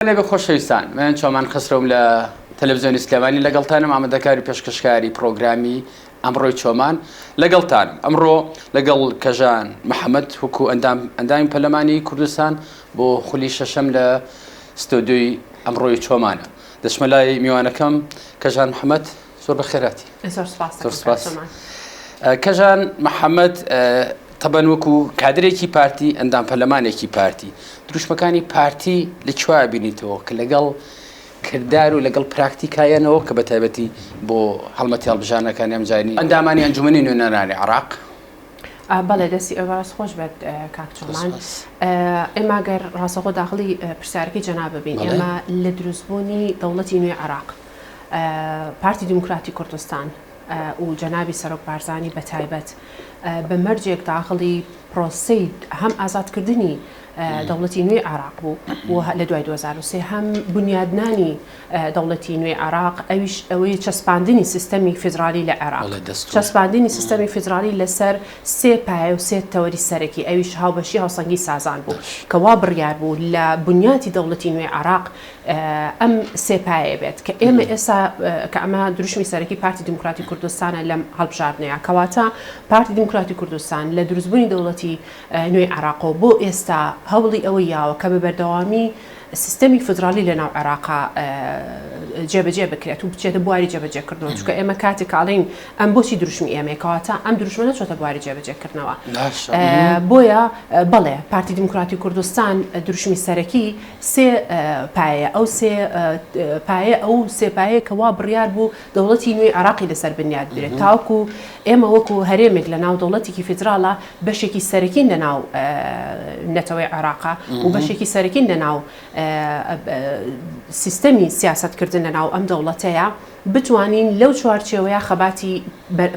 لەبێ خۆشەویستان من چۆمان خەسرەوم لە تەلەڤزیۆنی سلێمانی لەگەڵتانم ئامادەکاری پێشکەشکاری پرۆگرامی ئەمڕۆی چۆمان لەگەڵتانم ئەمڕۆ لەگەڵ کەژان محەممەد وەکو ئەندام ئەندامی پەرلەمانی کوردستان بۆ خولی شەشەم لە ستۆدیۆی ئەمڕۆی چۆمانە دەچمە لای میوانەکەم کەژان محەممەد زۆر بەخێراتی زۆر سپاس زۆر سپاس کەژان محەممەد تەبەن وەکو کادرێکی پارتی ئەندام پەرلەمانێکی پارتی دروشمەکانی پارتی لە کوێ بینیتەوە کە لەگەڵ کردار و لەگەڵ پراکتیکایەنەوە کە بە تایبەتی بۆ هەڵمەتی هەڵبژانەکانی ئەمجاری ئەندامانی ئەنجومەنی نوێنەرانی عراق بەڵێ دەستی ئێوەش خۆش بێت کاک چۆمان ئێمە گەر ڕاستەخۆ داخڵی پرسیارەکەی جەناب ببین ئێمە لە دروستبوونی دەوڵەتی نوێی عێراق پارتی دیموکراتی کوردستان و جەنابی سەرۆک بارزانی بە تایبەت بە مەرجێک داخڵی پرۆسەی هەم ئازادکردنی دەوڵەتی نوێی عێراق بوو و لە دوای 2023 هەم بنیادنانی دەوڵەتی نوێی عێراق ئەویش ئەوەی چەسپاندنی سیستەمی فیدرالی لە عێراق چەسپاندنی سیستەمی فیدرالی لەسەر سێ پایە و سێ تەوەری سەرەکی ئەویش هاوبەشی هاوسەنگی سازان بوو کە وا بڕیار بوو لە بنیاتی دەوڵەتی نوێی عێراق ئەم سێ پایەیە بێت کە ئێمە ئێستا کە ئەمە دروشمی سەرەکی پارتی دیموکراتی کوردستانە لەم هەڵبژاردنەیە کەواتە پارتی دیموکراتی کوردستان لە دروستبوونی دەوڵەتی نوێی عێراقەوە بۆ ئێستا هەوڵی ئەوەی یاوە کە بە بەردەوامی سیستەمی فیدراڵی لەناو عێراقا جێبەجێ بکرێت و بچێتە بواری جێبەجێکردنەوە چونکە ئێمە کاتێک ئەڵێین ئەم بۆچی دروشمی ئێمەیە کەواتە ئەم دروشمە نەچۆتە بواری جێبەجێکردنەوە بۆیە بەڵێ پارتی دیموکراتی کوردستان دروشمی سەرەکی سێ پایەیە، ئەو سێ پایە ئەو سێ پایەیە کە وا بڕیار بوو دەوڵەتی نوێی عێراقی لەسەر بنیات بنرێت تاوەکو ئێمە وەکو هەرێمێک لە ناو دەوڵەتێکی فیدراڵە بەشێکی سەرەکین لە ناو نەتەوەی عێراقا و بەشێکی سەرەکین لە ناو سیستەمی سیاسەتکردن لە ناو ئەم دەوڵەتەیە بتوانین لەو چوارچێوەیە خەباتی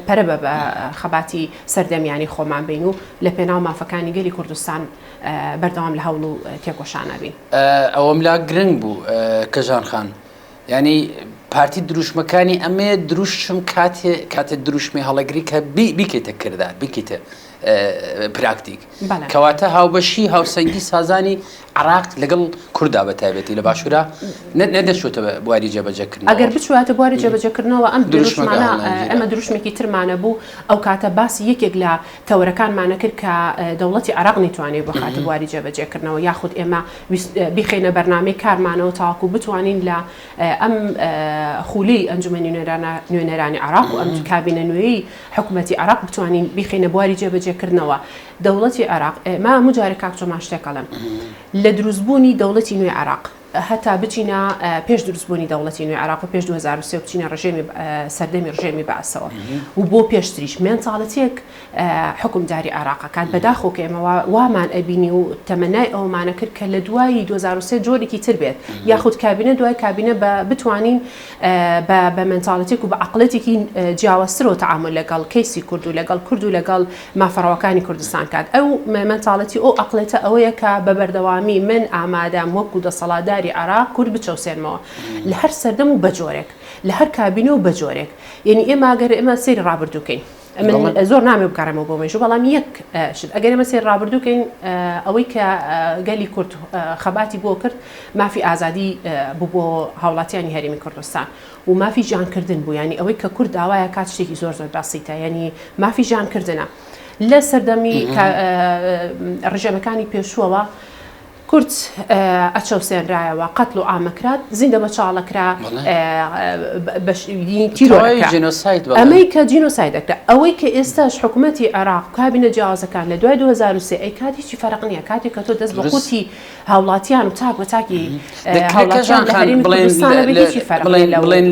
پەرە بە خەباتی سەردەمیانی خۆمان بین و لە پێناو مافەکانی گەلی کوردستان بەردەوام لە هەوڵ و تێکۆشانا بین. ئەوەم لا گرنگ بوو کەژان خان یانی پارتی دروشمەکانی ئەمەیە دروشم کاتێ کاتێ دروشمی هەڵەگری کە بیکەیتە کردار بیکەیتە پراکتیک کەواتە هاوبەشی هاوسەنگی سازانی عراق لەگەڵ کوردا بە تایبەتی لە باشوورا نەدەچێتە بواری جێبەجێکردن ئەگەر بچواتە بواری جێبەجێکردنەوە ئەم دروشمانە ئەمە دروشمێکی ترمانە بوو ئەو کاتە باسی یەکێک لە تەوەرەکانمانە کرد کە دەوڵەتی عێراق نەیتوانێ بخاتە بواری جێبەجێکردنەوە یاخود ئێمە بیخەینە بەرنامەی کارمانەوە تاوەکو بتوانین لە ئەم خولی ئەنجومەنی نوێنەرانی عێراق و ئەم کابینە نوێی حکوومەتی عێراق بتوانین بیخەینە بواری جێبەجێکردنەوە دەوڵەتی عێراق ئێمە هەموو جارێک کاک چۆمان شتێک ئەڵێم لە دروستبوونی دەوڵەتی نوێی عێراق هەتا بچینە پێش دروستبوونی دەوڵەتی نوێی عێراق و پێش 2003 بچینە ڕژێمی سەردەمی ڕژێمی بەعسەوە و بۆ پێشتریش مێنتاڵەتیەک حوکمداری عێراق ئەکات بەداخەوە کە ئێمە وامان ئەبینی و تەمەنای ئەوەمانە کرد کە لە دوای 2003 جۆرێکی تر بێت یاخود کابینە دوای کابینە بە بتوانین بە بە مێنتاڵەتێک و بە عەقڵێتێکی جیاوازترەوە تەعامول لەگەڵ کەیسی کورد و لەگەڵ کورد و لەگەڵ مافە ڕەواکانی کوردستان کات. ئەو مێنتاڵێتی ئەو عەقڵێتە ئەوەیە کە بە بەردەوامی من ئامادەم وەکو دەسەڵاتداری عێراق کورد بچەوسێنمەوە لە هەر سەردەم و بە جۆرێک لە هەر کابینە و بە جۆرێک یەنی ئێمە گەر ئێمە سەیری ڕابردوو کەین من زۆر نامەوێ بگەڕێمەوە بۆ مێژوو بەڵام یەک شت ئەگەر ئێمە سەیری ڕابردوو کەین ئەوەی کە گەلی کورد خەباتی بۆ کرد مافی ئازادی بوو بۆ هاوڵاتیانی هەرێمی کوردستان و مافی ژیانکردن بوو یانی ئەوەی کە کورد داوایە کات شتێکی زۆر زۆر بەسیتە یانی مافی ژیانکردنە لە سەردەمی ڕژێمەکانی پێشووەوە کورد ئەچەوسێنرایەوە قەتل و عامەکرات زیندە بە چاڵەکرا ئەمەی کە جینۆسایدەکە ئەوەی کە ئێستاش حکوومەتی عێراق کابینە جیاوازەکان لە دوای 2023 ئەی کات هیچی فەرق نییە کاتێک کە تۆ دەست بە قوتی هاوڵاتیان و تاک بە تاکی هاوڵاتیان لە هەرێمی کوردستانە بێ هیچی فەرق نییە لەو بڵێن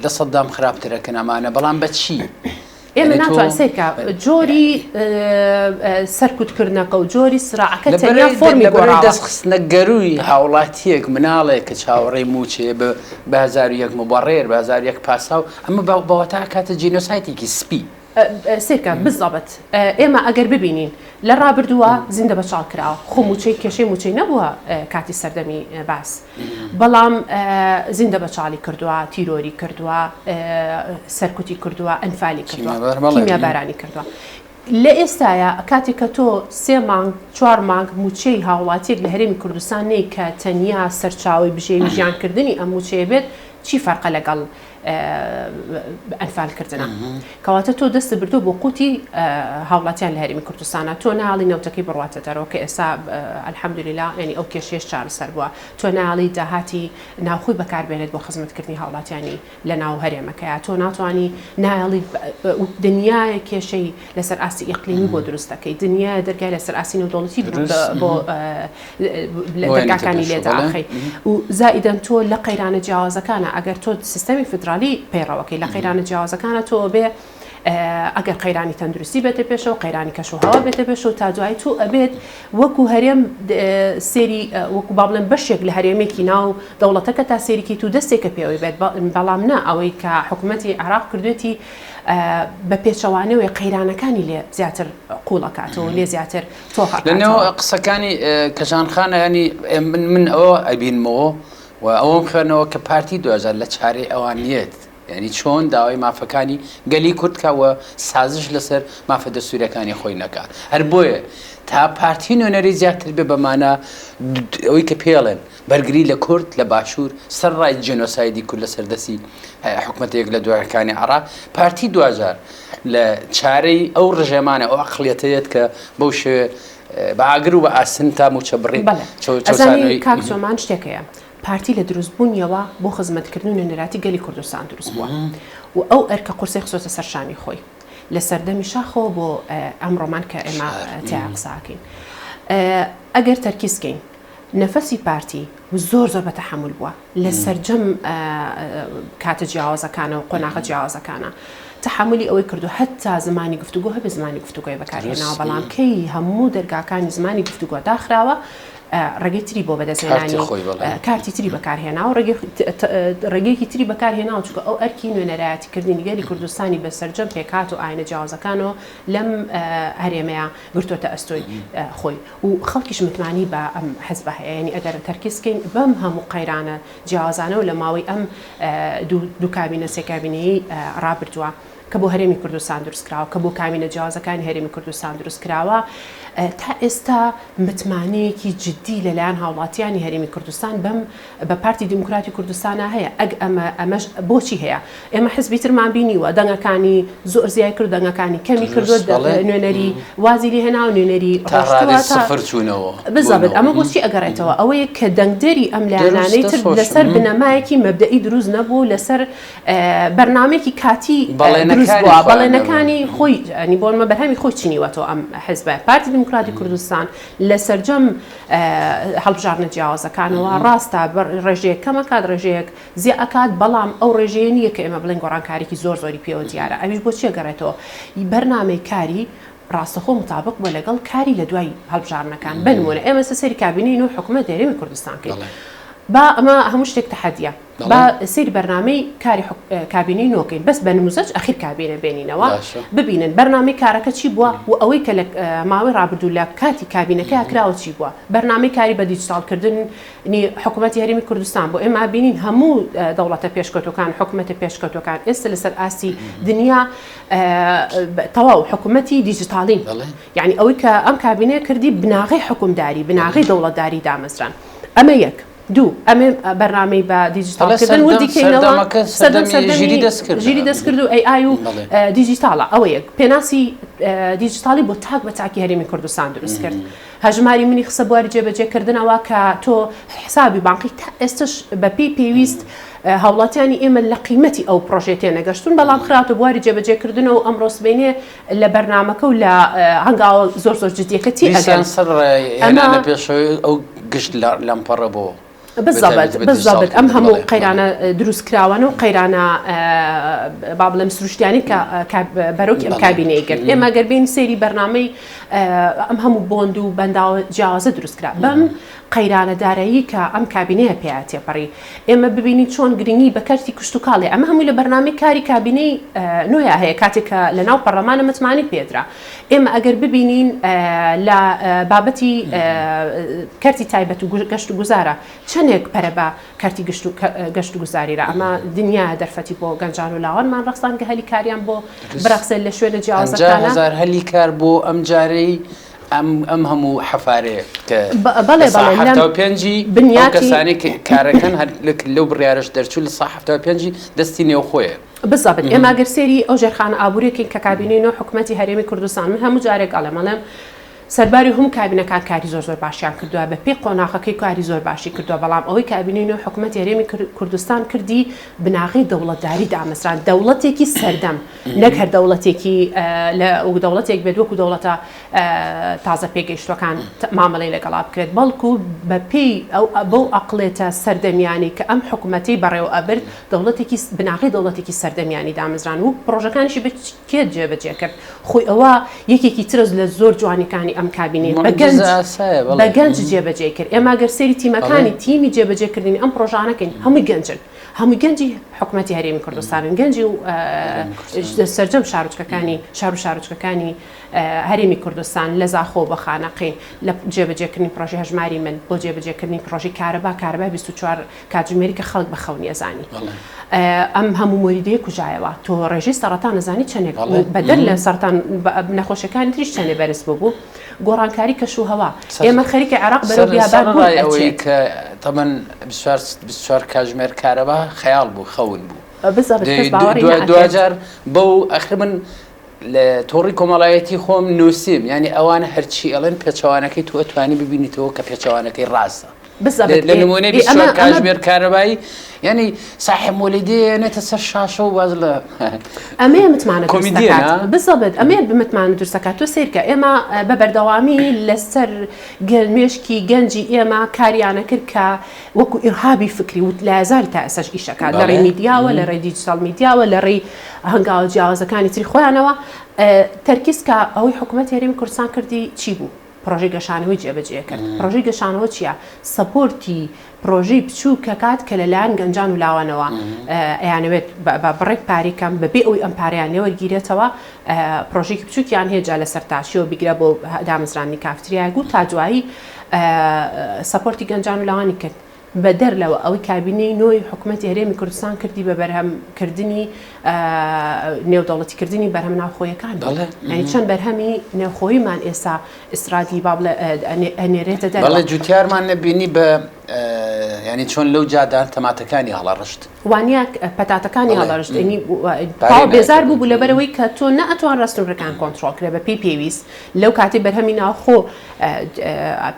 لە سەدام خراپترەکەن ئەمانە بەڵام بە چی؟ ئێمە ناتوان سەیرکە جۆری سەرکوتکردنەکە و جۆری سراعەکە تەنیا فۆرمی گۆڕاوە. دەست خستنە گەرووی هاوڵاتیەک مناڵێک کە چاوەڕێی مووچەیە بە 1001 مبەڕێر بە 1001 پاساو ئەمە بەوەتا کاتە جینۆسایتێکی سپی. سەیرکە بزەبت ئێمە ئەگەر ببینین لە ڕابردووە زیندە بەچاڵ کراوە خۆ موچەی کێشەی موچەی نەبووە کاتی سەردەمی باس بەڵام زیندە بەچاڵی کردووە تیرۆری کردووە سەرکوتی کردووە ئەنفالی کردووە کیمیابارانی کردووە. لە ئێستایا کاتێک کە تۆ سێ مانگ چوار مانگ مووچەی هاوڵاتیەک لە هەرێمی کوردستان نەی کە تەنیا سەرچاوەی بژێوی ژیانکردنی ئەم مووچەیە بێت چی فەرقە لەگەڵ ئەنفال کردنە کەواتە تۆ دەستت بردووە بۆ قوتی هاوڵاتیان لە هەرێمی کوردستانە تۆ ناڵی نەوتەکەی بڕواتە دەرەوە کە ئێستا الحمدللە یعنی ئەو کێشەیەش چارەسەر بووە تۆ ناڵی داهاتی ناوخۆی بەکاربێنێت بۆ خزمەتکردنی هاوڵاتیانی لە ناو هەرێمەکەیا تۆ ناتوانی نایەڵی دنیایە کێشەی لەسەر ئاستی ئیقلیمی بۆ دروست دەکەی دنیایە دەرگای لەسەر ئاستی نێودەوڵەتی بۆ دەرگاکانی لێداخەی و زائیدەن تۆ لە قەیرانە جیاوازەکانە ئەگەر تۆ سیستەمی فیدرالی پەیڕەوەکەی لە قەیرانە جیاوازەکانە تۆ بێ ئەگەر قەیرانی تەندروستی بێتە پێشەوە قەیرانی کەشوهەوا بێتە پێشەوە تا دوایی تۆ ئەبێت وەکو هەرێم سێری وەکو با بڵێم بەشێک لە هەرێمێکی ناو دەوڵەتەکە تا سێریکەیت و دەستێکە پێوەی بێت بەڵام نا ئەوەی کە حکوومەتی عێراق کردوێتی بە پێچەوانەوەی قەیرانەکانی لێ زیاتر قوڵەکاتەوە لێ زیاتر لەنێو قسەکانی کەژان خانە ینی من من ئەوە ئەبینمەوە و ئەوەم خوێنەوە کە پارتی دوجار لە چارەی ئەوان نیت یعنی چۆن داوای مافەکانی گەلی کورد کا و سازش لەسەر مافە دەستوریەکانی خۆی نەکات هەر بۆیە تا پارتی نوێنەری زیاتر بێ بەمانە ئەوەی کە پێڵێن بەرگری لە کورد لە باشوور سەر ڕای جێنۆسایدی کورد لە سەردەسی حکومەتێک لە دوایەکانی عراق پارتی دواجار لە چارەی ئەو ڕژێمانە ئەو عقلیەتەیەت کە بەو شێوێ بە ئاگر و بە ئاسن تا موچە بڕی ئەزانی کاک چۆمان شتێک هەیە پارتی لە دروستبوونیەوە بۆ خزمەتکردن و نوێنەراتی گەلی کوردستان دروست بووە و ئەو ئەرکە قورسەی خستۆتە سەر شانی خۆی لە سەردەمی شاخەوە بۆ ئەمڕۆمان کە ئێمە تیا قساکەین ئەگەر تەرکیز کەین نەفەسی پارتی زۆر زۆر بە تەحەمول بووە لە سەرجەم کاتە جیاوازەکانە و قۆناغە جیاوازەکانە تەحەمولی ئەوەی کردو هەتا زمانی گفتوگۆ هەبێ زمانی گفتوگۆی بەکارهێناوە بەڵام کەی هەموو دەرگاکانی زمانی گفتوگۆ داخراوە ڕێگەی تری بۆ بەدەستهێنانی کارتی تری بەکارهێناوە ڕێگەیەکی تری بەکارهێناوە چونکە ئەو ئەرکی نوێنەرایەتیکردنی گەلی کوردستانی بە سەرجەم پێکهات و ئاینە جیاوازەکانەوە لەم هەرێمەیە گرتۆتە ئەستۆی خۆی و خەڵکیش متمانی بە ئەم حزبە هەیە یعنی ئەگەر تەرکیز کەین بەم هەموو قەیرانە جیاوازانەوە لە ماوەی ئەم دوو کابینە سێ کابینەیەی ڕابردووە کە بۆ هەرێمی کوردستان دروست کراوە، کە بۆ کابینە جیاوازەکانی هەرێمی کوردستان دروست کراوە، تا ئێستا متمانەیەکی جدی لەلایەن هاوڵاتیانی هەرێمی کوردستان بەم بە پارتی دیموکراتی کوردستانە هەیە، ئەگ ئەمە ئەمەش بۆچی هەیە؟ ئێمە حزبی ترمان بینیوە دەنگەکانی زۆر زیای کرد دەنگەکانی کەمی کردووە نوێنەری وازی لێ هێناوە نوێنەری تا ڕادەی سفر چوونەوە. بزەبت ئەمە بۆچی ئەگەڕێتەوە؟ ئەوەیە کە دەنگدەری ئەم لایەنانەی تر لەسەر بنەمایەکی مەبدەئی دروست نەبوو لەسەر بەرنامەیەکی کاتی دروست بووە، بەڵێنەکانی خۆی ینی بۆ نمە بەرهەمی خۆی چنیوەتەوە ئەم حزبە پارتی دیموکراتی کوردستان لە سەرجەم هەڵبژاردنە جیاوازەکانەوە ڕاستە ڕێژەیەک کەمەکات ڕێژەیەک زیا ئەکات بەڵام ئەو ڕێژەیە نییە کە ئێمە بڵێن گۆڕانکاریی زۆر زۆری پێوە دیارە ئەویش بۆ چیە گەڕێتەوە بەرنامەی کاری ڕاستەخۆ متابق بووە لەگەڵ کاری لە دوای هەڵبژاردنەکان بنمونە ئێمە سەری کابینەی نوێی حکوومەت هەرێمی کوردستان کەین با ئەمە هەموو شتێک تەحەدیە با سەیری بەرنامەی کاری کابینەی نۆکەین بەس بە نموزەج ئەخیر کابینە بێنینەوە ببینن بەرنامەی کارەکە چی بووە و ئەوەی کە لە ماوەی ڕابردوو لە کاتی کابینەکەیا کراوە چی بووە بەرنامەی کاری بە دیجیتاڵکردنی حکوومەتی هەرێمی کوردستان بۆ ئێمە بینین هەموو دەوڵەتە پێشکەوتوەکان حکوومەتە پێشکەوتوەکان ئێستا لەسەر ئاستی دنیا تەواو حکوومەتی دیجیتاڵین یعنی ئەوەی کە ئەم کابینەیە کردی بناغەی حکومداری بناغەی دەوڵەتداری دامەزران ئەمە یەک دوو، ئەمێ بەرنامەی بە دیجیتاڵ کردن وردی کەینەوە، سەردەم سەردەمی ژیری دەستکرد و AI و دیجیتاڵە، ئەوە یەک. پێناسی دیجیتاڵی بۆ تاک بە تاکی هەرێمی کوردستان دروست کرد. هەژماری منی خستە بواری جێبەجێکردنەوە کە تۆ حسابی بانقی تا ئێستش بە پێی پێویست هاوڵاتیانی ئێمە لە قیمەتی ئەو پڕۆژەیە تێنەگەشتوون، بەڵام خراوەتە بواری جێبەجێکردنەوە و ئەمڕۆ سبەینێ لە بەرنامەکە و لە هەنگاوە زۆر زۆر جدیەکە تێ ئەگەن. دیسان سەر ڕێ هێنانە پێشەوەی ئەو گشت لەمپەڕە بۆ بزەبت بزەبت ئەم هەموو قەیرانە دروستکراوانە و قەیرانە با بڵێم سروشتیانی کە بەرۆکی ئەم کابینەی گرت ئێمە گەر بین سەیری بەرنامەی. ئەم هەموو بۆند و بەنداوە جیاوازە دروست کرا بەم قەیرانە دارایی کە ئەم کابینەیە پێیا تێپەڕی ئێمە ببینین چۆن گرنگی بە کەرتی کشتوکاڵی ئەمە هەمووی لە بەرنامەی کاری کابینەی نۆیا هەیە کاتێک کە لە ناو پەڕلەمانە متمانەی پێدرا ئێمە ئەگەر ببینین لە بابەتی کەرتی تایبەت و گەشت و گوزارە چەندێک پەرە بە کەرتی گشت و گەشت و گوزاری را ئەمە دنیایە دەرفەتی بۆ گەنجان و لاوانمان ڕەخساند کە هەلی کاریان بۆ برەخسێت لە شوێنە جیاوازەکانە. 50 هەزار هەلی کار بۆ ئەم جارەی ئەم ئەم هەموو حەفارەیە کە بەڵێ بەڵێ لەم 75 ی ئەو بنیاتی کەسانەی کە کارەکەن هەر لەو بڕیارەش دەرچوو 75% ی دەستی نێوخۆیە. بالضبط ئێمە گەر سەیری ئەو ژێرخانە ئابووریە کەین کە کابینەی نۆ حکومەتی هەرێمی کوردستان من هەموو جارێک ئەڵێم ئەڵێم سەرباری هەموو کابینەکان کاری زۆر زۆر باشیان کردووە، بە پێی قۆناغەکەی کاری زۆر باشی کردووە، بەڵام ئەوەی کابینەی نوێی حکومەتی هەرێمی کوردستان کردی بناغەی دەوڵەتداری دامەزراند، دەوڵەتێکی سەردەم نەک هەر دەوڵەتێکی لە دەوڵەتێک بێت وەکو دەوڵەتە تازە پێگەیشتووەکان مامەڵەی لەگەڵا بکرێت، بەڵکو بە پێی ئەو بەو ئەقڵێتە سەردەمیانەی کە ئەم حکومەتەی بەڕێوە ئەبرد دەوڵەتێکی بناغەی دەوڵەتێکی سەردەمیانی دامەزراند و پڕۆژەکانیشی بە کێ جێبەجێ کرد؟ خۆی ئەوە یەکێکی ترە لە زۆر جوانیەکانی ئەم کابینەیە بە گەنج بە گەنج جێبەجێی کرد ئێمە گەر سەیری تیمەکانی تیمی جێبەجێکردنی ئەم پڕۆژانە کەین هەمووی گەنجن هەمووی گەنجی حکومەتی هەرێمی کوردستانن گەنجی و سەرجەم شارۆچکەکانی شار و شارۆچکەکانی هەرێمی کوردستان لە زاخۆ بە خانەقین لە جێبەجێکردنی پڕۆژەی هەژماری من بۆ جێبەجێکردنی پڕۆژەی کارەبا کارەبای 24 کاتژمێری کە خەڵک بە خەونی ئەزانی ئەم هەموو مۆریدەیە کوژایەوە تۆ ڕێژەی سەڕەتان ئەزانی چەندێک بەدەر لە سەرتان نەخۆشیەکانی تریش چەندێ بەرز بوو گۆڕانکاری کەش و هەوا ئێمە خەریکە عێراق بەرەو بیابان بوون ئەوەی کە تەمەن 24 کاتژمێر کارەبا خەیاڵ بوو خەون بوو دواجار بەو ئەخر من لە تۆڕی کۆمەڵایەتی خۆم نووسیم یعنی ئەوان هەرچی ئەڵێن پێچەوانەکەی تۆ ئەتوانی ببینیتەوە کە پێچەوانەکەی ڕاستە بزەبت لە نمونەی 24 کاتژمێر کارەبایی یعنی ساحب مۆلیدێ نێتە سەر شاشە و باز لە ئەمەیە متمانە دروست دەکات بزەبت ئەمەیە متمانە دروست دەکات تۆ سەیرکە ئێمە بە بەردەوامی لەسەر مێشکی گەنجی ئێمە کاریانە کرد کە وەکو ئیرهابی فکری و لایەزاری تا ئێستاش ئیشەکات لە ڕێی میدیاوە لە ڕێی دیجیتاڵ میدیاوە لە ڕێی هەنگاوە جیاوازەکانی تری خۆیانەوە تەرکیز کە ئەوەی حکوومەت هەرێمی کوردستان کردی چی بوو؟ پڕۆژەی گەشانەوەی جێبەجێ کرد. پڕۆژەی گەشانەوە چییە؟ support ی پڕۆژەی بچووک ئەکات کە لەلایەن گەنجان و لاوانەوە ئەیانەوێت بە بڕێک پارەی کەم بەبێ ئەوەی ئەم پارەیان لێ وەرگیرێتەوە پڕۆژەیەکی بچووکیان هەیە جا لە سەرتاشیەوە بیگرە بۆ دامەزراندنی کافتریایەک و تا دوایی support ی گەنجان و لاوانی کرد. بەدەر لەوە ئەوەی کابینەی نۆی حکومەتی هەرێمی کوردستان کردی بە بەرهەم کردنی نێودەوڵەتی کردنی بەرهەم ناوخۆیەکان بەڵێ یانی چەند بەرهەمی نێوخۆیمان ئێستا ئیسرادی با بڵێ ئەنێرێتە دەرەوە. بەڵێ جوتیارمان نەبینی بە ینی چۆن لەو جادان تەماتەکانی هەڵەڕشت. وانە پەتاتەکانی هەڵەڕشت ینی تەواو بێزار بوو بوو لەبەرەوەی کە تۆ نەئەتوانرا سنوورەکان کۆنترۆڵ کرێ بە پێی پێویست لەو کاتەی بەرهەمی ناوخۆ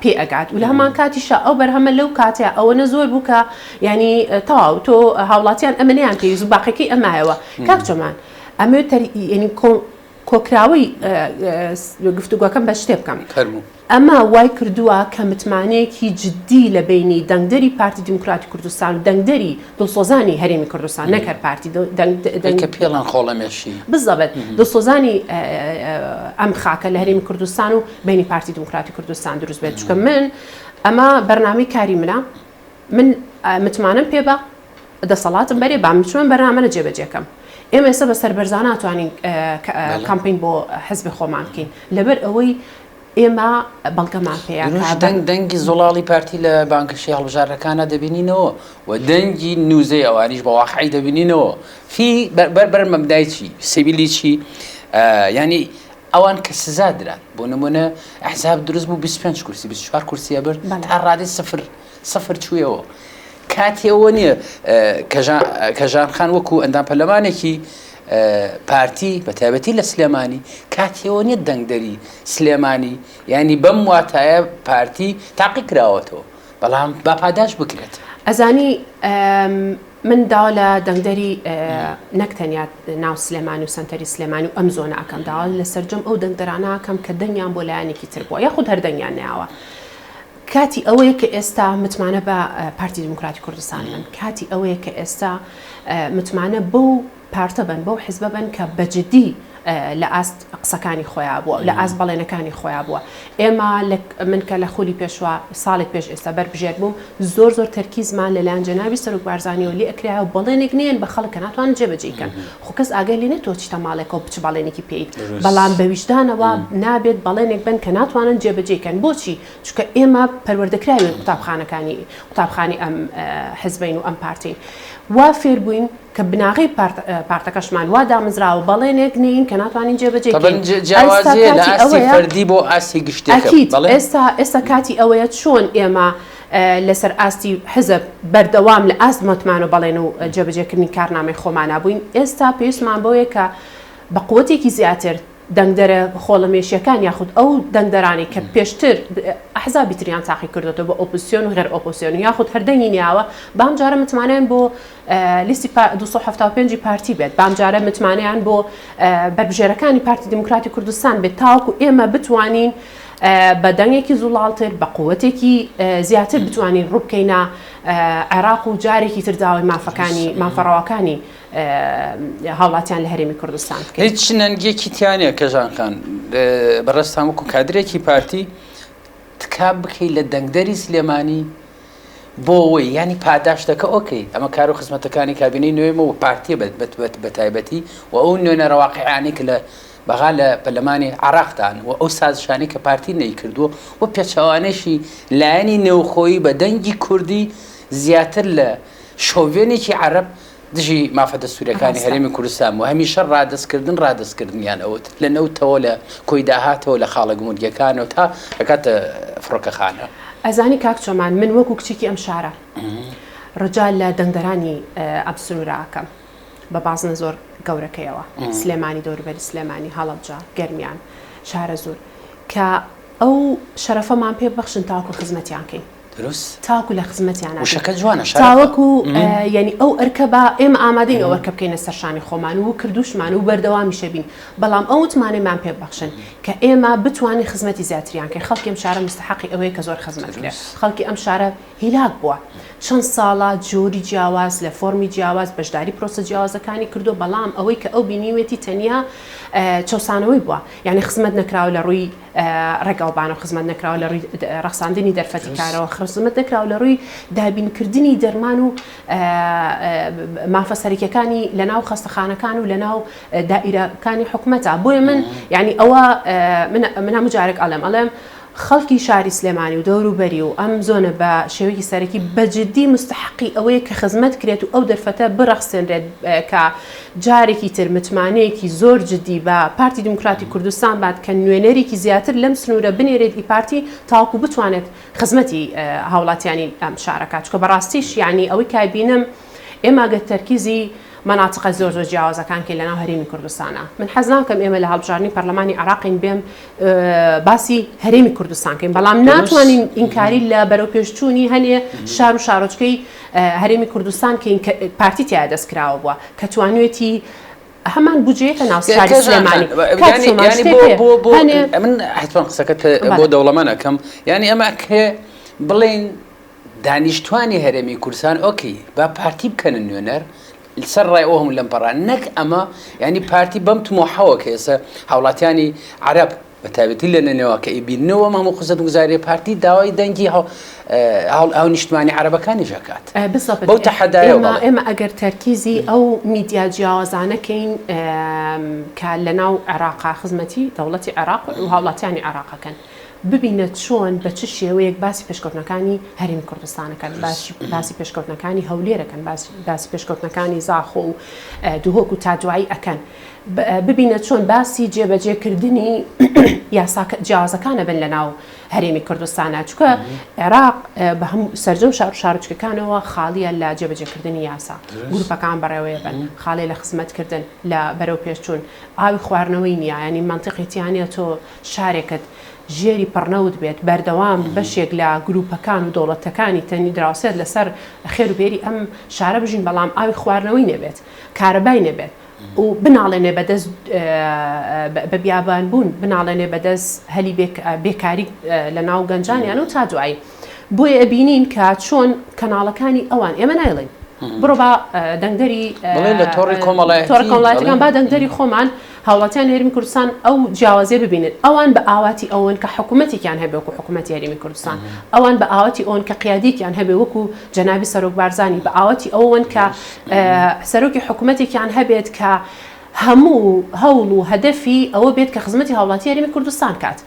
پێ ئەگات و لە هەمان کاتیشا ئەو بەرهەمە لەو کاتەیا ئەوەنە زۆر بوو کە یانی تەواو تۆ هاوڵاتیان ئەمە نەیان پێویست و باقیەکەی ئەمایەوە کاک جەمان ئەمەوێ تەر یانی کۆکراوەی گفتوگۆکەم بە شتێ بکەم فەرموو. ئەمە وای کردووە کە متمانەیەکی جدی لە بەینی دەنگدەری پارتی دیموکراتی کوردستان و دەنگدەری دڵسۆزانی هەرێمی کوردستان نەک هەر پارتی دەنگ کە پێڵان خۆڵەمێشی بزەبت دڵسۆزانی ئەم خاکە لە هەرێمی کوردستان و بینی پارتی دیموکراتی کوردستان دروست بێت چونکە من ئەمە بەرنامەی کاری منە من متمانەم پێ بە دەسەڵاتم بەرێ با من چۆن بەرنامە جێبەجێکەم ئێمە ئێستا بە سەربەرزانە توانین کامپین بۆ حزبی خۆمان بکەین لەبەر ئەوەی ئێمە بەڵگەمان پێیە دروش دەنگ دەنگی زوڵاڵی پارتی لە بانگەشەی هەڵبژاردنەکانا دەبینینەوە و دەنگی نوزەی ئەوانیش بە واقعی دەبینینەوە فی بەر بەر مەبدای چی سەبیلی چی ینی ئەوان کە سزا دران بۆ نمونە ئەحزاب دروست بوو 25 کورسی 24 کورسیە برد تا ڕادەی سفر سفر چوویەوە کاتی ئەوە نییە کەژان خان وەکو ئەندام پەرلەمانێکی پارتی بە تایبەتی لە سلێمانی کاتی ئەوە نییە دەنگدەری سلێمانی ینی بەم واتایە پارتی تاقی کراوەتەوە بەڵام با پاداش بکرێت. ئەزانی من داوا لە دەنگدەری نەک تەنیا ناو سلێمانی و سەنتەری سلێمانی و ئەم زۆنە ئەکەم داوا لە سەرجەم ئەو دەنگدەرانە ئەکەم کە دەنگیان بۆ لایەنێکی تر بووە یاخود هەر دەنگیان نەیاوە کاتی ئەوەیە کە ئێستا متمانە بە پارتی دیموکراتی کوردستان بن، کاتی ئەوەیە کە ئێستا متمانە بەو پارتە بن، بەو حزبە بن کە بە جدی لە ئاست قسەکانی خۆیا بووە لە ئاست بەڵێنەکانی خۆیا بووە ئێمە لە من کە لە خولی پێشوە ساڵێک پێش ئێستا بەربژێر بووم زۆر زۆر تەرکیزمان لەلایەن جەنابی سەرۆک بارزانیەوە لێ ئەکرایە و بەڵێنێک نەیەن بە خەڵک کە ناتوانن جێبەجێی کەن خۆ کەس ئاگای لێ نیە تۆ چیتە ماڵێکەوە چ بەڵێنێکی پێیت بەڵام بە ویژدانەوە نابێت بەڵێنێک بەن کە ناتوانن جێبەجێی کەن بۆچی چونکە ئێمە پەروەردەکراوین قوتابخانەکانی قوتابخانی ئەم حزبین و ئەم پارتین وا فێربووین کە بناغەی پارتەکەشمان وا دامەزراوە بەڵێنێک نەین کە ناتوانین جێبەجێی کەین. جیاوازیە لە ئاستی فەردی بۆ ئاستی گشتیەکە. ئەکید ئێستا ئێستا کاتی ئەوەیە چۆن ئێمە لەسەر ئاستی حزب بەردەوام لە ئاست متمانە و بەڵێن و جێبەجێکردنی کارنامەی خۆمانا بووین ئێستا پێویستمان بەوەیە کە بە قوتێکی زیاتر دەنگدەرە خۆڵەمێشیەکان یاخود ئەو دەنگدەرانەی کە پێشتر ئەحزابی تریان تاقی کردۆتەوە بە ئۆپۆزسیۆن و غێر ئۆپۆزسیۆن و یاخود هەر دەنگی نیاوە بام جارە متمانەیان بۆ لیستی 275 پارتی بێت بام جارە متمانەیان بۆ بەربژێرەکانی پارتی دیموکراتی کوردستان بێت تاوەکو ئێمە بتوانین بە دەنگێکی زوڵاڵتر بە قوتێکی زیاتر بتوانین ڕووبکەینە عێراق و جارێکی تر داوای مافەکانی مافەڕەواکانی هاوڵاتیان لە هەرێمی کوردستان بکەین. هیچ نەنگیەکی تیا نیە کەژان خان بەڕێزتان وەکو کادرێکی پارتی تکا بکەی لە دەنگدەری سلێمانی بۆ ئەوەی ینی پاداشتەکە ئۆکەی ئەمە کار و خزمەتەکانی کابینەی نوێمە و پارتیە بە تایبەتی و ئەو نوێنەرە واقعیانەی کە لە بەغا لە پەرلەمانی عراقدان و ئەو سازشانەی کە پارتی نەیکردووە و پێچەوانەشی لایەنی نێوخۆیی بە دەنگی کوردی زیاتر لە شۆڤێنێکی عەرەب دژی مافە دەستوریەکانی هەرێمی کوردستان بوو، هەمیشە ڕادەستکردن ڕادەستکردنیان ئەوت لە نەوتەوە لە کۆی داهاتەوە لە خاڵە گومرگیەکانەوە تا ئەگاتە فڕۆکەخانە. ئەزانی کاک چۆمان من وەکو کچێکی ئەم شارە ڕجا لە دەنگدەرانی ئەم سنوورە ئەکەم بە بازنە زۆر گەورەکەیەوە سلێمانی دەوروبەری سلێمانی هەڵەبجە گەرمیان شارەزوور کە ئەو شەرەفەمان پێ ببەخشن تاوەکو خزمەتیان کەین. دروست. تاوەکو لە خزمەتیانا بین. وشەکە جوانە شەرەفە. تاوەکو یانی ئەو ئەرکە با ئێمە ئامادەین ئەو ئەرکە بکەینە سەر شانی خۆمان و کردوشمان و بەردەوامیشە بین بەڵام ئەو متمانەیمان پێ ببەخشن کە ئێمە بتوانین خزمەتی زیاتریان کەین خەڵکی ئەم شارە مستەحەقی ئەوەیە کە زۆر خزمەت کرێ خەڵکی ئەم شارە هیلاک بووە چەند ساڵە جۆری جیاواز لە فۆرمی جیاواز بەشداری پرۆسە جیاوازەکانی کردووە بەڵام ئەوەی کە ئەو بینیوێتی تەنیا چەوسانەوەی بووە یانی خزمەت نەکراوە لە ڕووی ڕێگاوبانەوە خزمەت نەکراوە لە ڕووی ڕەخساندنی دەرفەتی کارەوە خزمەت نەکراوە لە ڕووی دابینکردنی دەرمان و مافە سەرەکیەکانی لە ناو خەستەخانەکان و لە ناو دائیرەکانی حکومەتە بۆیە من یعنی ئەوە من هەموو جارێک ئەڵێم ئەڵێم خەڵکی شاری سلێمانی و دەوروبەری و ئەم زۆنە بە شێوەیەکی سەرەکی بە جدی مستحقی ئەوەیە کە خزمەت کرێت و ئەو دەرفەتە بڕەخسێنرێت کە جارێکی تر متمانەیەکی زۆر جدی بە پارتی دیموکراتی کوردستان بات کە نوێنەرێکی زیاتر لەم سنوورە بنێرێت ئی پارتی تاوەکو بتوانێت خزمەتی هاوڵاتیانی ئەم شارە کات چونکە بەڕاستیش یانی ئەوەی کە بینم ئێمە گەر تەرکیزی مەناتقە زۆر زۆر جیاوازەکان کەین لەناو هەرێمی کوردستانە من حەز ناکەم ئێمە لە هەڵبژاردنی پەرلەمانی عێراقین بێم باسی هەرێمی کوردستان کەین بەڵام ناتوانین ئینکاری لە بەرەوپێشچوونی هەنێ شار و شارۆچکەی هەرێمی کوردستان کەین کە پارتی تیا دەست کراوە بووە کە توانوێتی هەمان بودجەیەکە ناو شاری سلێمانی من حتمما قسەکەت بۆ دەوڵەمەند ئەکەم یانی ئەمە کێ بڵێن دانیشتوانی هەرێمی کوردستان ئۆکەی با پارتی بکەنە نوێنەر سەر ڕای ئەو هەموو لەمپەڕان نەک ئەمە ینی پارتی بەم تمۆحەوە کە ئێستا هاوڵاتیانی عەرەب بە تایبەتی لە نەنەوا کە ئیبیننەوە ئەم هەموو خزمەتگوزاریە پارتی داوای دەنگی هاونیشتمانی عەرەبەکانیش ئەکات بالضبط بەو تەحەدایەوە ئێمە بەڵێ. ئێمە ئەگەر تەرکیزی ئەو میدیا جیاوازانە کەین کە لەناو عێراقا خزمەتی دەوڵەتی عێراق و هاوڵاتیانی عێراق ئەکەن ببینە چۆن بە چ شێوەیەک باسی پێشکەوتنەکانی هەرێمی کوردستان ئەکەن باسی باسی پێشکەوتنەکانی هەولێر ئەکەن باسی باسی پێشکەوتنەکانی زاخۆ و دهۆک و تا دوایی ئەکەن ببینە چۆن باسی جێبەجێکردنی یاسا جیاوازەکان ئەبن لەناو هەرێمی کوردستانە چونکە عێراق بە هەموو سەرجەم شار و شارۆچکەکانەوە خاڵیە لە جێبەجێکردنی یاسا گروپەکان بەڕێوەیەبەن خاڵیە لە خزمەتکردن لە بەرەو پێشچوون ئاوی خواردنەوەی نییە ینی مەنتیقی تیا نییە تۆ شارێکت ژێری پڕنەوت بێت بەردەوام بەشێک لە گروپەکان و دەوڵەتەکانی تەنی دراوسێت لەسەر خێر و بێری ئەم شارە بژین بەڵام ئاوی خواردنەوەی نەبێت کارەبای نەبێت و بناڵێنێ بەدەست بە بیابان بوون، بناڵێنێ بەدەست هەلی بێکاری لە ناو گەنجانیان و تا دوایی. بۆیە ئەبینین کە چۆن کەناڵەکانی ئەوان ئێمە نایڵێین بڕۆ با دەنگدەری بڵێ لە تۆڕی کۆمەڵایەتی تۆڕە کۆمەڵایەتیەکان با دەنگدەری خۆمان. هاوڵاتیانی هەرێمی کوردستان ئەو جیاوازیە ببینن ئەوان بە ئاواتی ئەوەن کە حکوومەتێکیان هەبێ وەکو حکوومەتی هەرێمی کوردستان ئەوان بە ئاواتی ئەوەن کە قیادێکیان هەبێ وەکو جەنابی سەرۆک بارزانی بە ئاواتی ئەوەن کە سەرۆکی حکوومەتێکیان هەبێت کە هەموو هەوڵ و هەدەفی ئەوە بێت کە خزمەتی هاوڵاتی هەرێمی کوردستان کات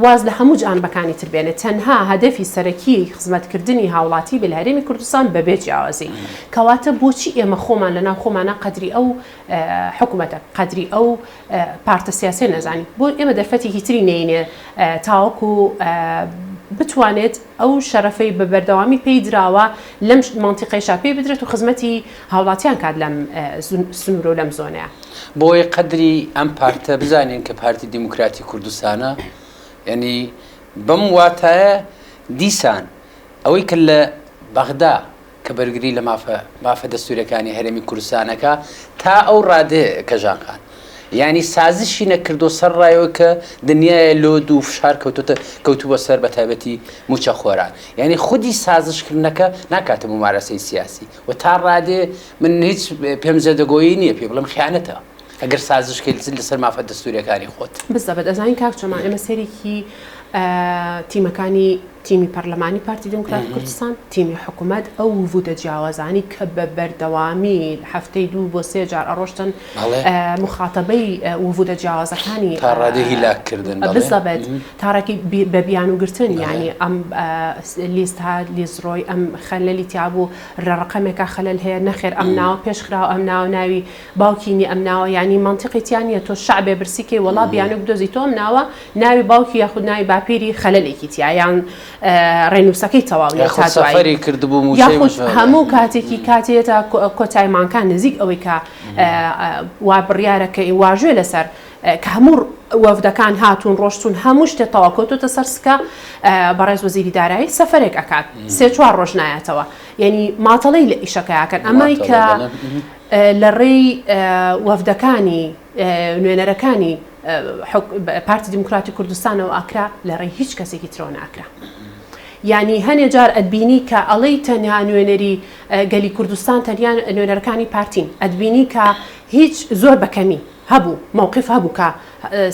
واز لە هەموو جانبەکانی تر بێنێت تەنها هەدەفی سەرەکی خزمەتکردنی هاوڵاتی بێ لە هەرێمی کوردستان بەبێ جیاوازی کەواتە بۆچی ئێمە خۆمان لەناو خۆمانە قەدری ئەو حکومەتە قەدری ئەو پارتە سیاسیە نەزانین بۆ ئێمە دەرفەتێکی تری نەینێ تاوەکو بتوانێت ئەو شەرەفەی بە بەردەوامی پێی دراوە لەم مەنتیقەیشا پێی بدرێت و خزمەتی هاوڵاتیان کات لەم سنوورە و لەم زۆنەیە. بۆیە قەدری ئەم پارتە بزانین کە پارتی دیموکراتی کوردستانە یعنی بەم واتایە دیسان ئەوەی کە لە بەغدا کە بەرگری لە مافە مافە دەستوریەکانی هەرێمی کوردستان ئەکا تا ئەو ڕادەیە کەژان خان یانی سازشی نەکردۆ سەر ڕایەوە کە دنیایە لۆد و فشار کەوتۆتە کەوتووە سەر بە تایبەتی موچە خۆران یانی خودی سازشکردنەکە ناکاتە مومارەسەی سیاسی و تا ڕادێ من هیچ پێم زێدەگۆیی نییە پێ بڵێم خیانەتە ئەگەر سازش کەیت لەسەر مافە دەستوریەکانی خۆت. بزەبت ئەزانی کاک چۆمان ئێمە سەیرێکی تیمەکانی تیمی پەرلەمانی پارتی دیموکراتی کوردستان، تیمی حکومەت، ئەو وفودە جیاوازانەی کە بە بەردەوامی هەفتەی دوو بۆ سێ جار ئەڕۆشتن موخاتەبەی وفودە جیاوازەکانی تا ڕادەی هیلاک کردن بەڵێ. بزەبت تا ڕادەی بە بیانوو گرتن یانی ئەم لیست هات لیست ڕۆی ئەم خەلەلی تیا بوو لە ڕەقەمێکا خەلەل هەیە نەخێر ئەم ناوە پێش خراوە ئەم ناوە ناوی باوکی نیە ئەم ناوە یانی مەنتیقی تیا نیە تۆ شەعبێ برسی کەی وەڵا بیانوو بدۆزی تۆ ئەم ناوە ناوی باوکی یاخود ناوی باپیری خەلەلێکی تیا یان ڕێنووسەکەی تەواو نیە تا دوایی سەفەری کردبوو مووچەی یاخود هەموو کاتێکی کاتێتە کۆتای مانگان نزیک ئەوەی کە وا بڕیارە کە واژوێ لەسەر کە هەموو وەفدەکان هاتوون ڕۆشتون هەموو شتێ تەواو کەوتۆتە سەر سکە بەڕێز وەزیری دارایی سەفەرێک ئەکات سێ چوار ڕۆژ نایەتەوە یعنی ماتەڵەی لە ئیشەکەیاکەن ئەمای کە لە ڕێی وەفدەکانی نوێنەرەکانی پارتی دیموکراتی کوردستانەوە ئەکرا لە ڕێی هیچ کەسێکی ترەوە ناکرا. یانی هەنێ جار ئەتبینی کە ئەڵێی تەنها نوێنەری گەلی کوردستان تەنیا نوێنەرەکانی پارتین ئەتبینی کە هیچ زۆر بە کەمی هەبوو مەوقف هەبوو کە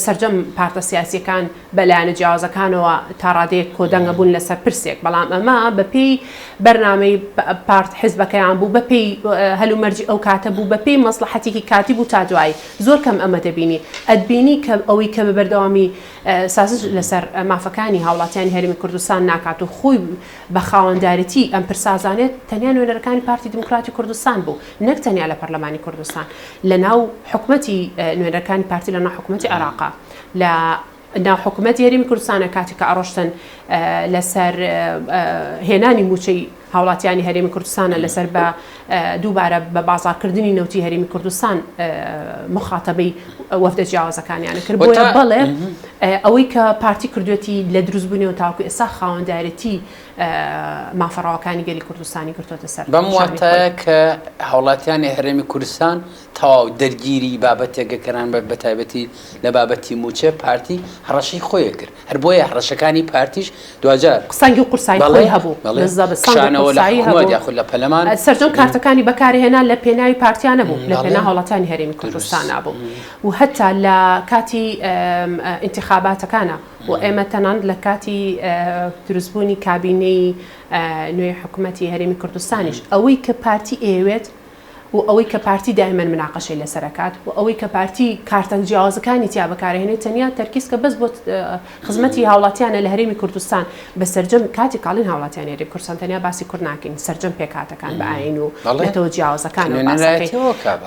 سەرجەم پارتە سیاسیەکان بە لایەنە جیاوازەکانەوە تا ڕادەیەک کۆدەنگە بوون لەسەر پرسێک، بەڵام ئەمە بە پێی بەرنامەی پارت حیزبەکەیان بوو، بە پێی هەلومەرجی ئەو کاتە بوو، بە پێی مەسڵەحەتێکی کاتی بوو تا دوایی. زۆر کەم ئەمە دەبینی. ئەتبینی کە ئەوەی کە بە بەردەوامی سازش لەسەر مافەکانی هاوڵاتیانی هەرێمی کوردستان ناکات و خۆی بە خاوەندارێتی ئەم پرسە ئەزانێت تەنیا نوێنەرەکانی پارتی دیموکراتی کوردستان بوو، نەک تەنیا لە پەرلەمانی کوردستان، لە ناو حکومەتی نوێنەرەکانی پارتی لە ناو حکومەتی عێراقا، لە ناو حکومەتی هەرێمی کوردستانە کاتێک کە ئەڕۆشتن لەسەر هێنانی مووچەی هاوڵاتیانی هەرێمی کوردستانە لەسەر بە دووبارە بە بازاڕکردنی نەوتی هەرێمی کوردستان مخاتەبەی وەفدە جیاوازەکانیانە کرد بۆیە بەڵێ ئەوەی کە پارتی کردوێتی لە دروستبوونیەوە تاوەکو ئێستا خاوەندارێتی مافە ڕەواکانی گەلی کوردستانی گرتۆتە سەر بەم واتایە کە هاوڵاتیانی هەرێمی کوردستان تەواو دەرگیری بابەتێکە کران بە بەتایبەتی لە بابەتی مووچە پارتی هەڕەشەی خۆی کرد هەر بۆیە هەڕەشەکانی پارتیش دواجار سەنگی و قورسایی خۆی هەبوو بالضبط سەنگ و قورسایی هەبوو یاخود لە پەرلەمان سەرجەم کارتەکانی بەکارهێنا لە پێناوی پارتیانە بوو لە پێناو هاوڵاتیانی هەرێمی کوردستانا بوو و هەتا لە کاتی ئینتیخاباتەکانا و ئێمە تەنانەت لە کاتی دروستبوونی کابینەی نوێی حکومەتی هەرێمی کوردستانیش ئەوەی کە پارتی ئەیەوێت و ئەوەی کە پارتی دایمەن مناقەشەی لەسەر ئەکات و ئەوەی کە پارتی کارتە جیاوازەکانی تیا بەکارئەهێنێت تەنیا تەرکیز کە بەس بۆ خزمەتی هاوڵاتیانە لە هەرێمی کوردستان بە سەرجەم کاتی کاڵین هاوڵاتیانی هەرێمی کوردستان تەنیا باسی کورد ناکەین سەرجەم پێکهاتەکان بە ئاین و نەتەوە جیاوازەکانەوە باس ئەکەین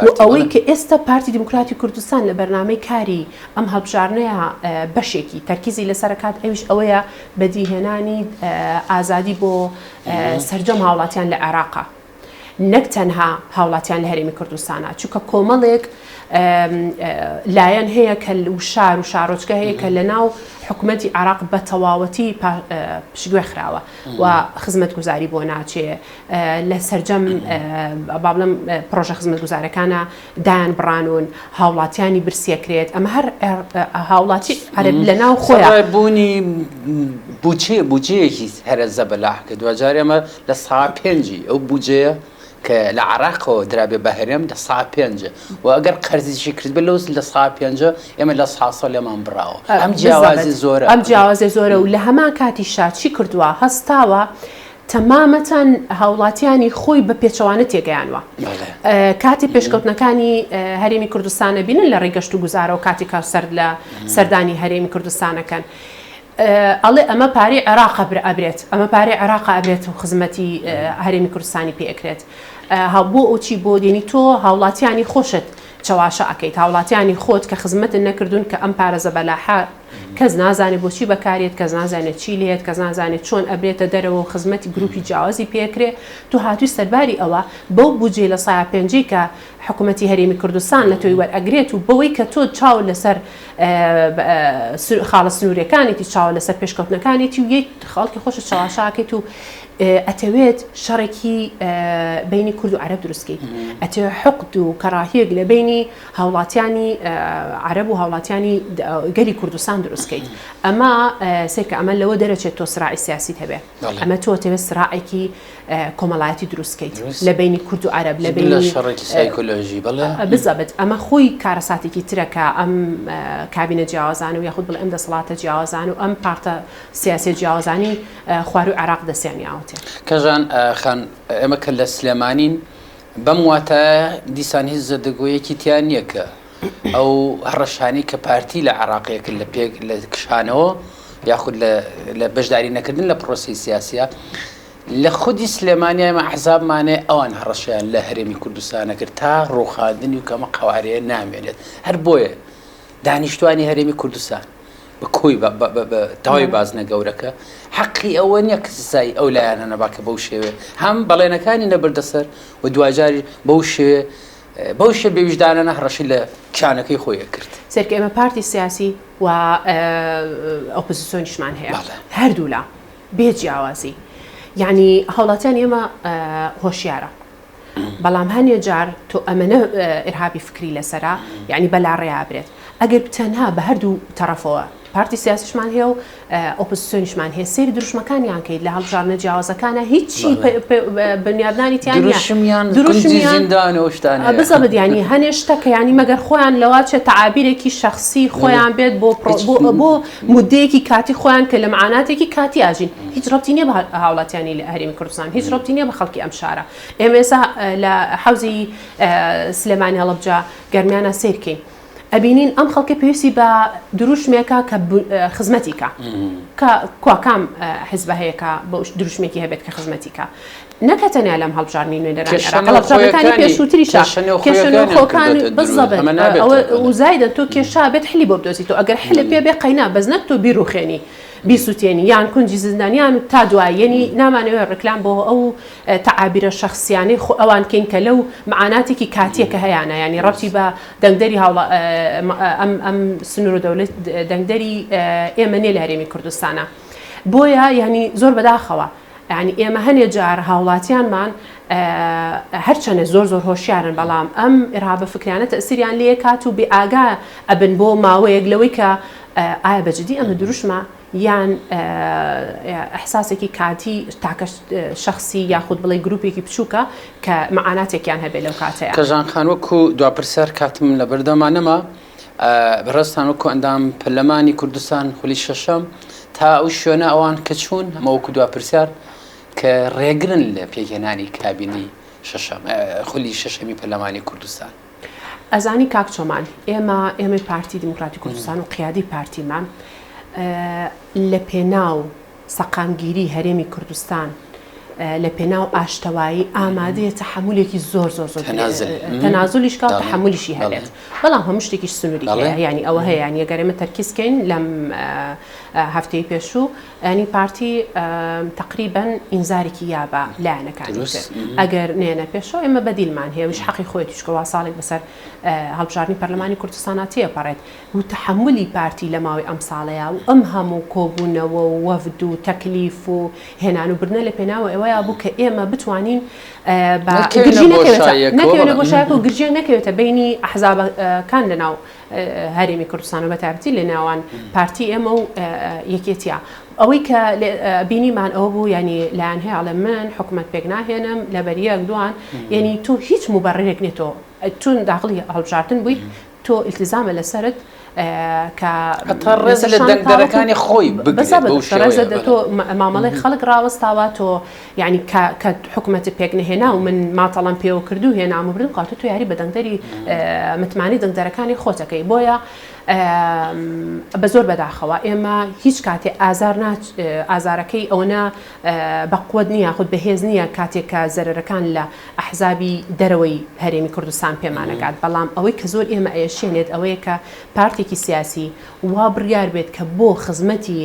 و ئەوەی کە ئێستا پارتی دیموکراتی کوردستان لە بەرنامەی کاری ئەم هەڵبژاردنەیە بەشێکی تەرکیزی لەسەر ئەکات ئەویش ئەوەیە بەدیهێنانی ئازادی بۆ سەرجەم هاوڵاتیان لە عێراقا. نەک تەنها هاوڵاتیان لە هەرێمی کوردستانە چونکە کۆمەڵێک لایەن هەیە کە و شار و شارۆچکە هەیە کە لە ناو حکوومەتی عراق بە تەواوەتی پشتگوێ خراوە و خزمەتگوزاری بۆ ناچێ لە سەرجەم با بڵێم پرۆژە خزمەتگوزارەکانە دایان بڕانون هاوڵاتیانی برسیەکرێت ئەمە هەر هاوڵاتی عەرەب لە ناو خۆیان بوونی بودجەیەکی هەرە زەبەلاح کە دواجار ئێمە لە سا پێنجی ئەو بودجەیە کە لە عێراقەوە درابێ بە هەرێم 5% و ئەگەر قەرزیشی کردبێ لەو 5% ئێمە 100% لێمان بڕاوە. ئەم جیاوازی زۆرە. ئەم جیاوازی زۆرە و لە هەمان کاتیشا چی کردووە؟ هەستاوە تەمامەتەن هاوڵاتیانی خۆی بە پێچەوانە تێگەیانوە. کاتی پێشکەوتنەکانی هەرێمی کوردستان ئەبینن لە ڕێی گەشت و گوزارەوە کاتی کە سەر لە سەردانی هەرێمی کوردستانەکەن ئەڵێ ئەمە پارەی عێراق ئەبرێت ئەمە پارەی عێراق ئەبرێت و خزمەتی هەرێمی کوردستانی پێ ئەکرێت بۆ ئەوچی بۆ دێنی تۆ هاوڵاتیانی خۆشت چەواشە ئەکەیت هاوڵاتیانی خۆت کە خزمەتت نەکردوون کە ئەم پارە زەبەلاحە کەس نازانێت بۆچی بەکارێت کەس نازانێت چی لێت کەس نازانێت چۆن ئەبرێتە دەرەوە و خزمەتی گروپی جیاوازی پێکرێ تۆ هاتووی سەرباری ئەوە بەو بودجەی 5%ی کە حکوومەتی هەرێمی کوردستان لە تۆی وەرئەگرێت و بەوەی کە تۆ چاو لەسەر خاڵە سنووریەکانێتی چاو لەسەر پێشکەوتنەکانێتی و یەک خەڵکی خۆشت چەواشاکەیت و ئەتەوێت شەڕێکی بینی کورد و عەرەب دروست کەیت ئەتەوێت حقد و کەڕاهیەک لە بینی هاوڵاتیانی عەرەب و هاوڵاتیانی گەلی کوردستان دروست کەیت ئەمە سێکە ئەمە لەوە دەرەچێت تۆ سراعی سیاسیت هەبێ ئەمە تۆ تەوێت سراعێکی کۆمەڵایەتی دروست کەیت لە بینی کورد و عەرەب لە بینی شەڕێکی سایکۆلۆژی بەڵێ بزەبت ئەمە خۆی کارەساتێکی ترە کە ئەم کابینە جیاوازان و یاخود بڵێ ئەم دەسەڵاتە جیاوازان و ئەم پارتە سیاسیە جیاوازانی خواروی عێراق دەستیان یاوەتێ. کەژان خان ئێمە کە لە سلێمانین بەم واتایە دیسان هیچ زەدەگۆیەکی تیا نییە کە ئەو هەڕەشانەی کە پارتی لە عێراقێ کرد لە پێک لە کشانەوە یاخود لە بەشداری نەکردن لە پرۆسەی سیاسیە لە خودی سلێمانی ئێمە ئەحزابمانەیە ئەوان هەڕەشەیان لە هەرێمی کوردستانە کرد تا ڕووخاندنی و کەمە قەوارەیە نامێنێت هەر بۆیە دانیشتوانی هەرێمی کوردستان بە کۆی بە تەواوی بازنە گەورەکە حەقی ئەوە نییە کە سزای ئەو لایەنە نەبا کە بەو شێوێ هەم بەڵێنەکانی نەبردە سەر و دواجاری بەو شێوێ بەو شێ بێویژدانە هەڕەشەی لە کیانەکەی خۆی کرد. سەیرکە ئێمە پارتی سیاسی و ئۆپۆزیسیۆنیشمان هەیە هەردوولا بێ جیاوازی یعنی هاوڵاتیانی ئێمە هۆشیارە بەڵام هەنێ جار تۆ ئەمەنە ئیرهابی فکری لەسەرە یعنی بەلا ڕێیا برێت ئەگەر تەنها بە هەردوو تەڕەفەوە پارتی سیاسیشمان هەیە و ئۆپۆزیسیۆنیشمان هەیە سەیری دروشمەکانیان کەیت لە هەڵبژاردنە جیاوازەکانە هیچی بنیادنانی تیان دروشمیان دروشمیان بزەبت ینی هەنێ شتە کە ینی مەگەر خۆیان لەوا چێت تەعابیرێکی شخصی خۆیان بێت بۆ بۆ مدەیەکی کاتی خۆیان کە لە معاناتێکی کاتی ئاژین هیچ ڕەبتی نییە بە هاوڵاتیانی لە هەرێمی کوردستان هیچ ڕەبتی نییە بە خەڵکی ئەم شارە ئێمە ئێستا لە حەوزی سلێمانی هەڵەبجە گەرمیانە سەیرکەین ئەبینین ئەم خەڵکە پێویستی بە دروشمێکە کە خزمەتی کە کە کوا کام حزبە هەیە کە بۆ دروشمێکی هەبێت کە خزمەتی کە نەکە تەنیا لەم هەڵبژاردنی نوێنەرانی عێراق هەڵبژاردنەکانی پێشووتریشا کێشە نێوخۆکان بزەبت ئەوە وزایدە تۆ کێشا بێت حلی بۆ بدۆزیتەوە ئەگەر حلت پێ بێ قەینا بەس نەک تۆ بیڕوخێنی بیسوتێنی یان کونجی زیندانیان و تا دوایی یەنی نامانەوێت ڕیکلام بۆ ئەو تەعابیرە شەخسیانەی خۆ ئەوان کەین کە لەو معاناتێکی کاتیە کە هەیانە یانی ڕەبتی بە دەنگدەری هاوڵا ئەم ئەم سنوور و دەولەت دەنگدەری ئێمە نیە لە هەرێمی کوردستانە بۆیە یانی زۆر بەداخەوە یانی ئێمە هەنێ جار هاوڵاتیانمان هەرچەنێ زۆر زۆر هۆشیارن بەڵام ئەم ئیرهابە فکریانە تەسیریان لێ کات و بێ ئاگا ئەبن بۆ ماوەیەک لەوەی کە ئایا بە جدی ئەمە دروشمە یان ئیحساسێکی کاتی تاکە شەخسی یاخود بڵێ گروپێکی بچووکە کە مەعاناتێکیان هەبێ لەو کاتەیا. کەژان خان وەکو دوا پرسیار کاتم لەبەردەما نەما، بەڕێزتان وەکو ئەندام پەرلەمانی کوردستان خولی شەشەم تا ئەو شوێنە ئەوان کە چوون ئەمە وەکو دوا پرسیار کە ڕێگرن لە پێکهێنانی کابینەی شەشەم خولی شەشەمی پەرلەمانی کوردستان. ئەزانی کاک چۆمان ئێمە ئێمەی پارتی دیموکراتی کوردستان و قیادی پارتیمان لە پێناو سەقامگیری هەرێمی کوردستان لە پێناو ئاشتەوایی ئامادەیە تەحەمولێکی زۆر زۆر زۆر تەنازلیش کا و تەحەمولیشی هەبێت بەڵام هەموو شتێکیش سنووری هەیە یانی ئەوە هەیە یانی ئەگەر ئێمە تەرکیز کەین لەم هەفتەی پێشوو ینی پارتی تقریبا ئینزارێکی یا بە لایەنەکانی کرد ئەگەر نێنە پێشەوە ئێمە بەدیلمان هەیە وش حەقی خۆیەتی چونکە وا ساڵێک بەسەر هەڵبژاردنی پەرلەمانی کوردستانا تێپەڕێت و تەحەمولی پارتی لە ماوەی ئەم ساڵەیا و ئەم هەموو کۆبوونەوە و وەفد و تەکلیف و هێنان و بردنە لە پێناوە ئەوەیا بوو کە ئێمە بتوانین بە گرژی نەکەوێتە نەکەوێتە بۆشایەک و گرژیەک نەکەوێتە بەینی ئەحزابەکان لە ناو هەرێمی کوردستان و بەتایبەتی لە نێوان پارتی ئێمە و یەکێتیە. ئەوەی کە بینیمان ئەوە بوو یانی لایەن هەیە ئەڵێ من حکومەت پێک ناهێنم لەبەر یەک دوان یعنی تۆ هیچ موبەڕیرێک نیە تۆ چون داخڵی هەڵبژاردن بووی تۆ ئیلتیزامە لەسەرت کە هەتا ڕێز لە دەنگدەرەکانی خۆی بگرێت بەو شێوەیە تۆ مامەڵەی خەڵک ڕاوەستاوە تۆ یعنی کە کە حکومەتت پێک نەهێنا و من ماتەڵەم پێوە کردو هێنام و بردم کاتە تۆ یاری بە دەنگدەری متمانەی دەنگدەرەکانی خۆتەکەی بۆیە بە زۆر بەداخەوە ئێمە هیچ کاتێ ئازار ئازارەکەی ئەوەنە بەقوەت نییە خود بەهێز نییە کاتێک کە زەرەرەکان لە ئەحزابی دەرەوەی هەرێمی کوردستان پێمانەگات بەڵام ئەوەی کە زۆر ئێمە ئەیەشێنێت ئەوەیە کە پارتێکی سیاسی وا بڕیار بێت کە بۆ خزمەتی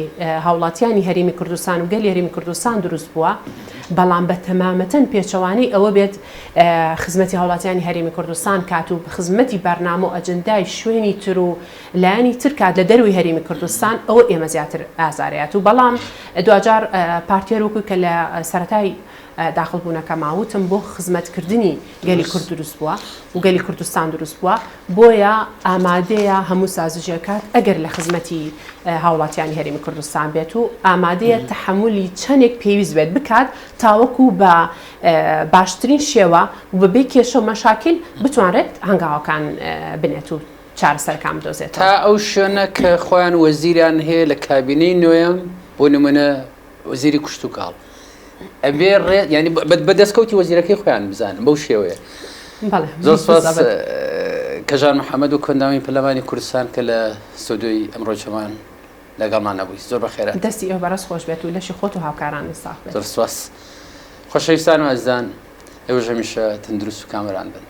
هاوڵاتیانی هەرێمی کوردستان و گەلی هەرێمی کوردستان دروست بووە بەڵام بە تەمامەتەن پێچەوانەی ئەوە بێت خزمەتی هاوڵاتیانی هەرێمی کوردستان کات و خزمەتی بەرنامە و ئەجندای شوێنی تر و لایەنی تر کات لە دەروی هەرێمی کوردستان ئەوە ئێمە زیاتر ئازارەیات و بەڵام دواجار پارتی هەر وەکو کە لە سەرەتای داخڵ بوونەکەما وتم بۆ خزمەتکردنی گەلی کورد دروست بووە و گەلی کوردستان دروست بووە بۆیە ئامادەیە هەموو سازشێک کات ئەگەر لە خزمەتی هاوڵاتیانی هەرێمی کوردستان بێت و ئامادەیە تەحەمولی چەندێک پێویست بێت بکات تاوەکو بە باشترین شێوە و بەبێ کێشە و مەشاکیل بتوانرێت هەنگاوەکان بنێت و چارەسەرەکان بدۆزێتەوە. تا ئەو شوێنە کە خۆیان وەزیریان هەیە لە کابینەی نۆیەم بۆ نمونە وەزیری کشتوکاڵ ئەبێ ڕێ یانی بە دەستکەوتی وەزیرەکەی خۆیان بزانن بەو شێوەیە. زۆر سپاس کەژان محەممەد و کۆندامی پەرلەمانی کوردستان کە لە ستۆدیۆی ئەمڕۆی چۆمان لەگەڵمان نەبووی زۆر بەخێرات. دەستی ئێوە بەڕێز خۆش بێت و لەشی خۆت و هاوکارانت ساغ بێت. زۆر سپاس. خۆشەویستان و ئازیزان ئێوەش هەمیشە تەندروست و کامەران بن.